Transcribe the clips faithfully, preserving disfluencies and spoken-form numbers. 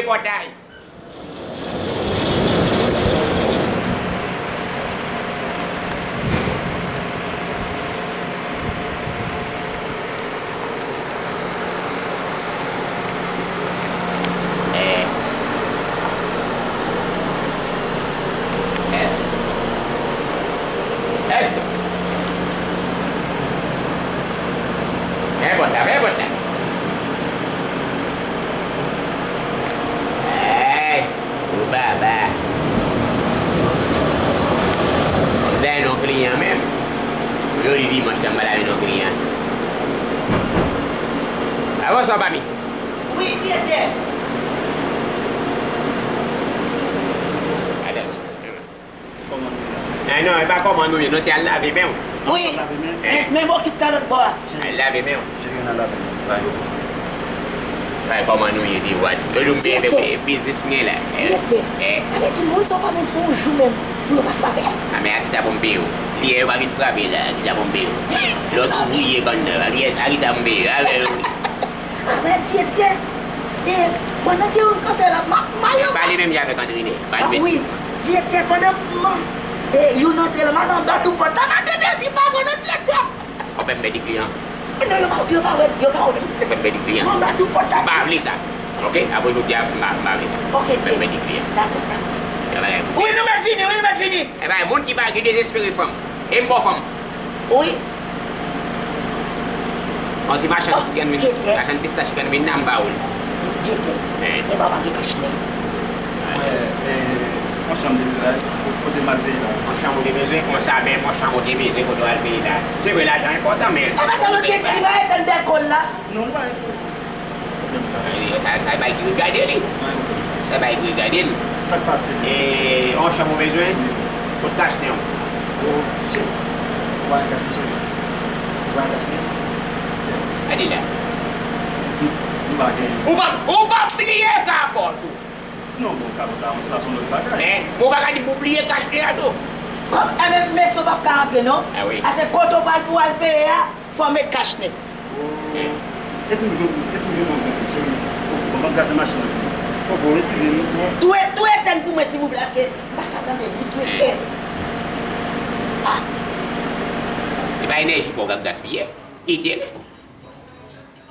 Pòtay. Eh. Eh. Èske? Fè pòt la, fè pòt la. Hey, ou baba. Ou ta yon kliyan menm. Jodi dimanch la, m pa lave non kliyan. Avanse, pa mi. Wi, direktè. Atansyon. Kòman nou ye la? Eh, non, e pa kòman nou ye, non, se al lave men w. Wi. Lave men? Eh. Men, men bokit la lòt bò a. Al lave men w. Cheri, ann al lave men. Bay. Bay, kòman nou ye, Dewad? Yo di m, direktè, biznis m gen la. Eh. Direktè. Eh. Sa vle di moun sa w pa menm fè yon jou menm pou yo pa frape. A, men a kisa pou m peye w? Kliyè yo pa vin frape la, a kisa pou m peye w? Lòt ouvriye k anndan, a kiyès, a kisa pou m peye w? A, men, Avè direktè, e, pandan ke w kanpe la, m ap mal anba. Pale menm jan avèk Andrine. Pale menm. Wi, direktè, pandan m, e, youn antre la, m al anba tou pòt la, pa gen plezi, pa bon, non, direktè. Ou fè m pèdi kliyan. Non, yo pa, yo pa wè, yo pa wè. Ou fè m pèdi kliyan. M anba tou pòt la. M pa vle sa. Oke? Apre jodi a, m pa, m pa vle sa. Oke, direktè. Ou fè m pèdi kliyan. Dakò, dakò. Wi, nou mèt fini, wi, nou mèt fini. Ebyen, moun ki pa, ki dezespere fanm. E m ba w fanm. Wi. Yon ti machann ki konn vin, machann pistach ki konn vin nan m ba w li. Direktè. E papa gen kach nèg. Mwen, e, yon chanm de mezay, kote m al peye la? Yon chanm ou te bezwen konsa, men yon chanm ou te bezwen kote w al peye la. Se vre, lajan enpòtan, men. E pa sa non, direktè, li pa etann dèkòl la. Non, li pa etann. Sa, sa bay ki regade li. Sa bay ki regade li. Sa k pase? E, yon chanm ou bezwen? Kot kachnen w? O, cheri. Ou pa gen kachnen, cheri? Ou pa gen kachnen? Gade la. M pa gen. Ou pa, ou pa bliye kapòt ou. Non, bon, kapòt la, sa se yon lòt bagay. Men, ou pa ka di pou bliye kachnen an tou. Kòm, e men, mesye, w p ap ka antre, non? A wi. Ase kote w pral pou w al peye a, fò w met kachnen. E si m jwenn, e si m jwenn yon grenn, cheri? Bon, ban m gade machin nan. Poko, eskize m. Tou e-, tou etèn pou mwen, silvouplè, paske m pa ka tande, wi, direktè. Ah! Se pa enèji pa w k ap gaspiye. Kite l.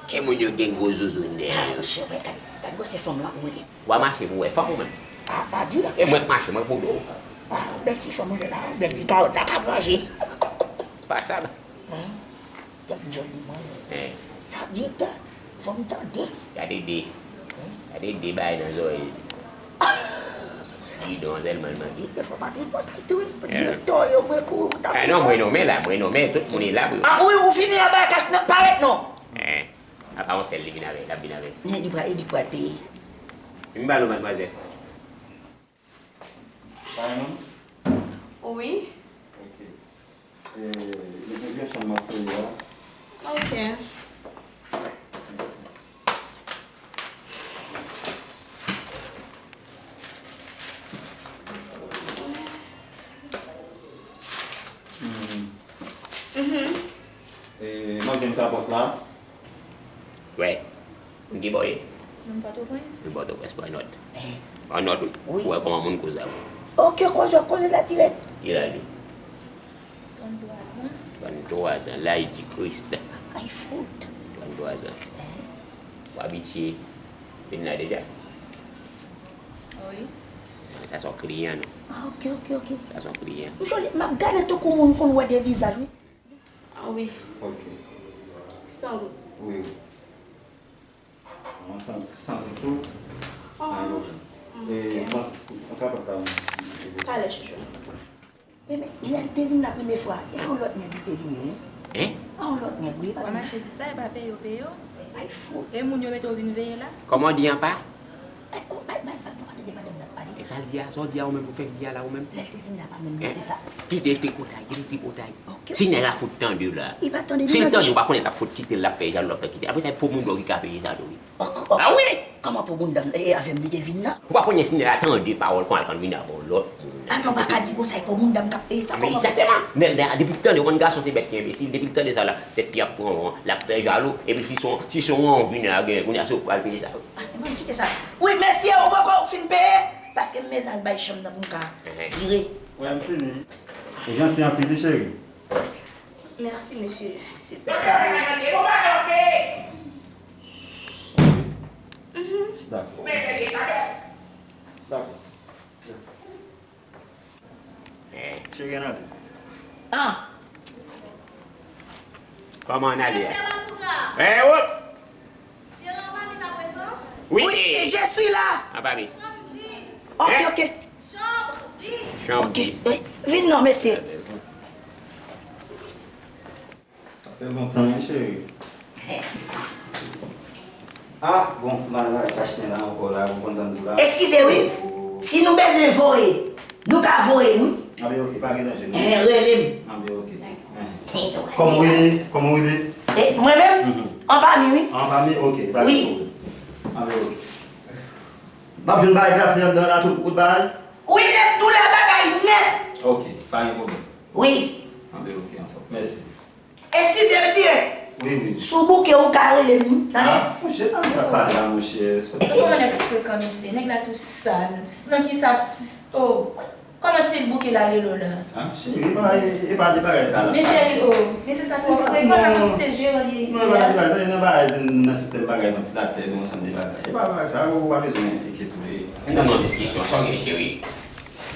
Kè moun yo gen gwo zouzoun dèyè yo. Ah, monchè, wè, gad, gad gwosè fanm lan, wi. W a mache pou w wè fanm ou menm? Ah, pa di. E mwen k mache, mwen k podo w. Ah, bèl ti fanm, monchè, ah, bèl ti kawòt, sa pa granje. Pa sa, ba. Hein? Tèt djòl li mwen menm. Hein. Sa di tè, fò m tande. Gade de. Hein? Gade de bay nan zòrèy. Gidon sèlman l mande. Direktè, fò pa tripote tou, wi. Direktè yo, mwen kouri pou ta. Ah non, mwen nonmen la, mwen nonmen, tout moun la pou yo. Ah, wi, ou fini anba kach nan, parèt non. Hein. Apa yon sèl li vin avè, l ap vin avè. Men li pral, li pral peye. Vin ba nou, madmwazèl. Sa yon nonm? Wi. Ok. E, li gen de chanm m ap peye a. Ok. Hmm. Mhm. E, mwen jwenn kapòt la. Wè. Moun ki bò ye? Moun Pòtoprens. Moun Pòtoprens, pran nòt. Pran nòt, wi. Wi. Pou wè kòman moun koze a. Ok, koze, koze la dirèk. Ki laj ou? Tranntwa zan. Tranntwa zan, laj di Kris. Ay, fout. Tranntwa zan. Ou abitye vin la deja? Wi. Ah, sa se yon kliyan, non? Ah, ok, ok, ok. Sa se yon kliyan. M sòti, m ap gade tankou moun konn wè de vizaj, wi. Ah wi. Ok. Sa w? Wi, wi. Mwen san, san tou. Ah, ok. E, bon, ou kapab ba mwen. Talè, chouchou. Men, men, lè l te vin la premye fwa, e yon lòt nèg li te vini, wi. Hein? A yon lòt nèg, wi, pa... Ou mache di sa, e pa peye yo peye w? Ay, fou. E moun yo mete w vin veye la? Kòman w di an pa? Ay, oh, bay, bay vag, nou pa tande madanm nan ap pale. E sa l di a? Sa w di a ou menm, ou fèk di a la ou menm? Lè l te vin la pa menm, se sa. Kite l tripotay, kite l tripotay. Ok. Si nèg la fout tande la. Li pa tande, li tande. Si l tande, ou pa konnen l ap fout kite l, l ap fè jalou, l ap fè kite l. Apre sa, e po moun dòw ki ka peye sa tou, wi. Oh, oh, oh. Ah wi! Kòman po moun dòw, e, avè m li te vin nan? Ou pa konnen si nèg la tande pawòl konsa, l konn vin avè yon lòt moun. Ah, men w pa ka di konsa, e po moun dòw k ap peye sa, kòman? Men egzakteman. Nèg la, depi l tande, ou konn gason se bèt ki enbesil, depi l tande sa la, tèt li ap pran, l ap fè jalou, epi si se yon, si se yon anvi nèg la genyen, kounye a se ou k pral peye sa. Ah, men ki Se sa. Wi, mesye, ou poko fin peye? Paske m bezwen al bay chanm nan pou m ka vire. Wè, m fini. Ou janti anpil, wi, cheri. Mèsi, mesye. Se pou sa. Dakò. Dakò. Cheri, ann ale. Ah. Kòman ann ale a? Enben, wop! Wi, je suis là. An pa vin. Ok, ok. Chanm dis. Ok, eh, vin non, mesye. Sa fè lontan, wi, cheri. Ah, bon, m al kachnen la ankò la, ou konn sa m di w la. Eskize, wi. Si nou bezwen voye, nou ka voye, wi. Anben, ok, pa gen danje, non. Eh, rele m. Anben, ok. Eh. Kòman w rele? Kòman w rele? Eh, mwen menm? Mhm. Anpami, wi. Anpami, ok, pa gen pwoblèm. Anben, ok. M ap jwenn bagay glase anndan la, tout, tout bagay? Wi, nèt, tou lè bagay nèt. Ok, pa gen pwoblèm. Wi. Anben, ok, anfòm. Mèsi. E si Dye vle, wi, wi, si w bouke, ou ka rele m, wi. Tande? Ah, monchè, sa, sa pale la, monchè. Sa kòman nèg frekan, mesye? Nèg la tou sal. Nan ki sa, s-, s-, oh. Kòman si l bouke la, rele w la? Ah, cheri, e pa, e pa de bagay sa la. Men cheri, oh, men se sa twò frekan la, kòmsi se jeran li ye isi a. Non, e pa de bagay sa, e nan bagay, nan sistèm bagay vantilatè, gen yon ansanm de bagay. E pa bagay sa, ou pa bezwen enkyete w. Nan yon diskisyon, sa w gen, cheri?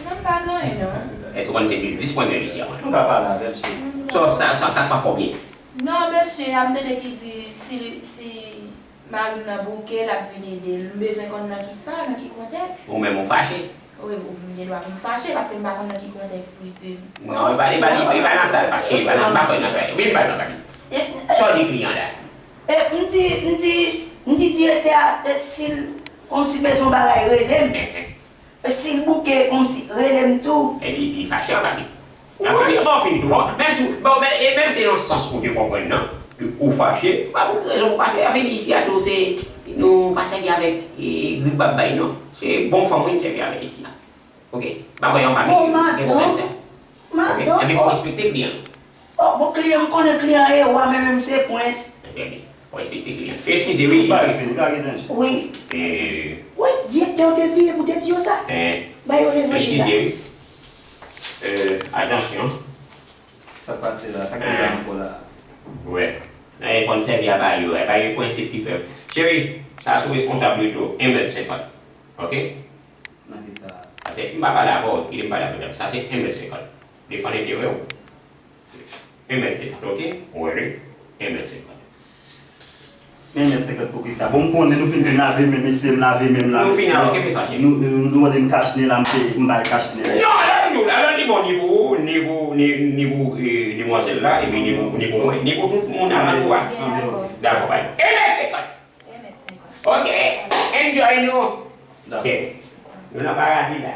Non, m pa gen anyen, non. Èske w konn se biznis mwen menm isi a, mwen? Nou ka pale avè l, cheri. Sa, sa, sa, sa pa fè w byen. Non, mesye, a m tande ki di si, si mari m nan bouke, l ap vin ede l. M bezwen konn nan ki sa, nan ki kontèks. Ou menm ou fache? Wi, m gen dwa pou m fache, paske m pa konn nan ki kontèks li di l. Non, e pa, e pa, e pa nan sa l fache, e pa nan, m pa kwè nan sa. Vin bay mwen, papi. Sa w di kliyan la? E, m di, m di, m di direktè a, e, si l, kòmsi bezwen bagay, rele m. E si l bouke, kòmsi, rele m tou. E li, li fache anba li. Wi. Bon, fin tou, bon, menm si, bon, men, e menm si nan sans ou te konprann nan, ou fache, pa pou ki rezon ou fache. Anfen, isi a tou, se, nou pa sèvi avèk, e, grip w ap bay, non. Se bon fanm, wi, n sèvi avèk isi a. Ok? Pa kwè yon pa gen pwoblèm sa. Ok? Epi fò w respekte kliyan. Oh, bon, kliyan, m konnen kliyan e wa, men menm se prens. Trè byen. Fò respekte kliyan. Eskize, wi. Bagay fini, pa gen danje. Wi. Eh. Wi, direktè yo te bliye pou te di yo sa. Eh. Ba yo levanjil la. Eskize, wi. Eh, atansyon. Sa k pase la? Sa k pase ankò la? Wè. Nan e konn sèvi a ba yo, e ba yo prensip ki fè. Cheri, sa sou responsab yo tou, en mèt senkant. Ok? Nan ki sa? Paske m pa pale avè w, kite m pale avè w. Sa se en mèt senkant. Defann enterè w. En mèt senkant, ok? Wè, en mèt senkant. En mèt senkant pou ki sa? Bon, m konnen nou fin di m lave men, mesye, m lave men, m lave. Nou fin avè w, ki mesaj? Nou, nou, nou mande m kach nen la, m peye, m bay kach nen. Non, alò, nou, alò, li bon, ni pou ou, ni pou, ni, ni pou, eh, demwazèl la, epi ni pou, ni pou mwen, ni pou tout moun alantou a. Byen, dakò. Dakò, bay. En mèt senkant. En mèt senkant. Ok, enjoy nou. Dakò. Ok. Nou nan paradi la.